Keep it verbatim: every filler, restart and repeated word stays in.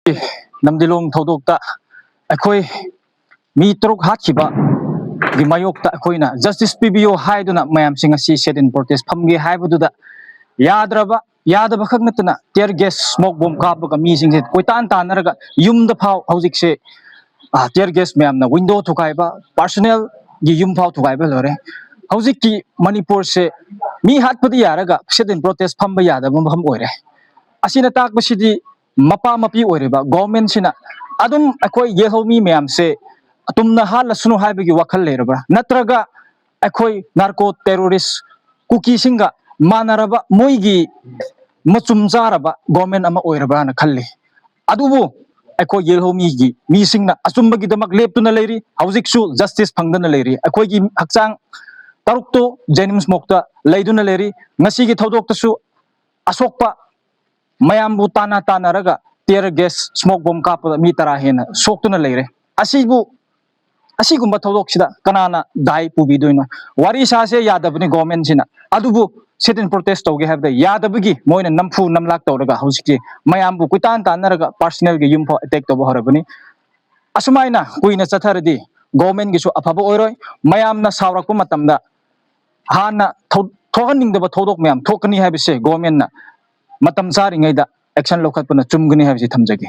ꯅꯝꯗꯤꯂꯣꯡ ꯊꯧꯗꯣꯛꯇ ꯑꯩꯈꯣꯏ ꯃꯤ ꯇꯔꯨꯛ ꯍꯥꯠꯈꯤꯕꯒꯤ ꯃꯥꯌꯣꯛꯇ ꯑꯩꯈꯣꯏꯅ ꯖꯁꯇꯤꯁ ꯄꯤꯕꯤꯌꯨ ꯍꯥꯏꯗꯨꯅ ꯃꯌꯥꯝꯁꯤꯡ ꯑꯁꯤ ꯁꯦꯠ ꯏꯟ ꯄ꯭ꯔꯣꯇꯦꯁ ꯐꯝꯒꯦ ꯍꯥꯏꯕꯗꯨꯗ ꯌꯥꯗ꯭ꯔꯕ, ꯌꯥꯗꯕ ꯈꯛ ꯅꯠꯇꯅ ꯇꯤꯌꯔ ꯒꯦꯁ, ꯁ꯭ꯃꯣꯛ ꯕꯣꯝ ꯀꯥꯞꯄꯒ ꯃꯤꯁꯤꯡꯁꯦ ꯀꯣꯏꯇꯥꯟ ꯇꯥꯟꯅꯔꯒ ꯌꯨꯝꯗ ꯐꯥꯎ ꯍꯧꯖꯤꯛꯁꯦ ꯇꯤꯌꯔ ꯒꯦꯁ ꯃꯌꯥꯝꯅ ꯋꯤꯟꯗꯣ ꯊꯨꯒꯥꯏꯕ, ꯄꯥꯔꯁꯣꯅꯦꯜꯒꯤ ꯌꯨꯝ ꯐꯥꯎ ꯊꯨꯒꯥꯏꯕ ꯂꯣꯏꯔꯦ꯫ ꯍꯧꯖꯤꯛꯀꯤ ꯃꯅꯤꯄꯨꯔꯁꯦ ꯃꯤ ꯍꯥꯠꯄꯗꯤ ꯌꯥꯔꯒ ꯁꯦꯠ ꯏꯟ ꯄ꯭ꯔꯣꯇꯦꯁ ꯐꯝꯕ ꯌꯥꯗꯕ ꯃꯐꯝ ꯑꯣꯏꯔꯦ꯫ ꯑꯁꯤꯅ ꯇꯥꯛꯄꯁꯤꯗꯤ ꯃꯄꯥ ꯃꯄꯤ ꯑꯣꯏꯔꯤꯕ ꯒꯣꯔꯃꯦꯟꯁꯤꯅ ꯑꯗꯨꯝ ꯑꯩꯈꯣꯏ ꯌꯦꯜꯍꯧꯃꯤ ꯃꯌꯥꯝꯁꯦ ꯇꯨꯝꯅ ꯍꯥꯠꯂꯁꯅꯨ ꯍꯥꯏꯕꯒꯤ ꯋꯥꯈꯜ ꯂꯩꯔꯕ꯭ꯔꯥ? ꯅꯠꯇ꯭ꯔꯒ ꯑꯩꯈꯣꯏ ꯅꯥꯔꯀꯣ ꯇꯦꯔꯣꯔꯤꯁ ꯀꯨꯀꯤꯁꯤꯡꯒ ꯃꯥꯟꯅꯔꯕ, ꯃꯣꯏꯒꯤ ꯃꯆꯨꯝ ꯆꯥꯔꯕ ꯒꯣꯔꯃꯦꯟ ꯑꯃ ꯑꯣꯏꯔꯕ꯭ꯔꯥꯅ ꯈꯜꯂꯤ꯫ ꯑꯗꯨꯕꯨ ꯑꯩꯈꯣꯏ ꯌꯦꯜꯍꯧꯃꯤꯒꯤ ꯃꯤꯁꯤꯡꯅ ꯑꯆꯨꯝꯕꯒꯤꯗꯃꯛ ꯂꯦꯞꯇꯨꯅ ꯂꯩꯔꯤ꯫ ꯍꯧꯖꯤꯛꯁꯨ ꯖꯁꯇꯤꯁ ꯐꯪꯗꯅ ꯂꯩꯔꯤ꯫ ꯑꯩꯈꯣꯏꯒꯤ ꯍꯛꯆꯥꯡ ꯇꯔꯨꯛꯇꯨ ꯖꯦꯅꯤꯝꯁ ꯃꯣꯛꯇ ꯂꯩꯗꯨꯅ ꯂꯩꯔꯤ꯫ ꯉꯁꯤꯒꯤ ꯊꯧꯗꯣꯛꯇꯁꯨ ꯑꯁꯣꯛꯄ ꯃꯌꯥꯝꯕꯨ ꯇꯥꯟꯅ ꯇꯥꯟꯅꯔꯒ ꯇꯤꯌꯔ ꯒꯦꯁ, ꯁ꯭ꯃꯣꯛ ꯕꯣꯝ ꯀꯥꯞꯄꯗ ꯃꯤ ꯇꯔꯥ ꯍꯦꯟꯅ ꯁꯣꯛꯇꯨꯅ ꯂꯩꯔꯦ꯫ ꯑꯁꯤꯕꯨ, ꯑꯁꯤꯒꯨꯝꯕ ꯊꯧꯗꯣꯛꯁꯤꯗ ꯀꯅꯥꯅ ꯗꯥꯏ ꯄꯨꯕꯤꯗꯣꯏꯅꯣ? ꯋꯥꯔꯤ ꯁꯥꯁꯦ ꯌꯥꯗꯕꯅꯤ ꯒꯣꯔꯃꯦꯟꯁꯤꯅ, ꯑꯗꯨꯕꯨ ꯁꯤꯠ ꯏꯟ ꯄ꯭ꯔꯣꯇꯦꯁ ꯇꯧꯒꯦ ꯍꯥꯏꯕꯗ ꯌꯥꯗꯕꯒꯤ ꯃꯣꯏꯅ ꯅꯝꯐꯨ ꯅꯝꯂꯥꯛ ꯇꯧꯔꯒ ꯍꯧꯖꯤꯛꯇꯤ ꯃꯌꯥꯝꯕꯨ ꯀꯣꯏꯇꯥꯟ ꯇꯥꯟꯅꯔꯒ ꯄꯥꯔꯁꯣꯅꯦꯜꯒꯤ ꯌꯨꯝ ꯐꯥꯎ ꯑꯦꯇꯦꯛ ꯇꯧꯕ ꯍꯧꯔꯕꯅꯤ꯫ ꯑꯁꯨꯃꯥꯏꯅ ꯀꯨꯏꯅ ꯆꯠꯊꯔꯗꯤ ꯒꯣꯔꯃꯦꯟꯒꯤꯁꯨ ꯑꯐꯕ ꯑꯣꯏꯔꯣꯏ꯫ ꯃꯌꯥꯝꯅ ꯁꯥꯎꯔꯛꯄ ꯃꯇꯝꯗ ꯍꯥꯟꯅ ꯊꯣꯛꯍꯟꯅꯤꯡꯗꯕ ꯊꯧꯗꯣꯛ ꯃꯌꯥꯝ ꯊꯣꯛꯀꯅꯤ ꯍꯥꯏꯕꯁꯦ ꯒꯣꯔꯃꯦꯟꯅ ꯃꯇꯝ ꯆꯥꯔꯤꯉꯩꯗ ꯑꯦꯛꯁꯟ ꯂꯧꯈꯠꯄꯅ ꯆꯨꯝꯒꯅꯤ ꯍꯥꯏꯕꯁꯤ ꯊꯝꯖꯒꯦ꯫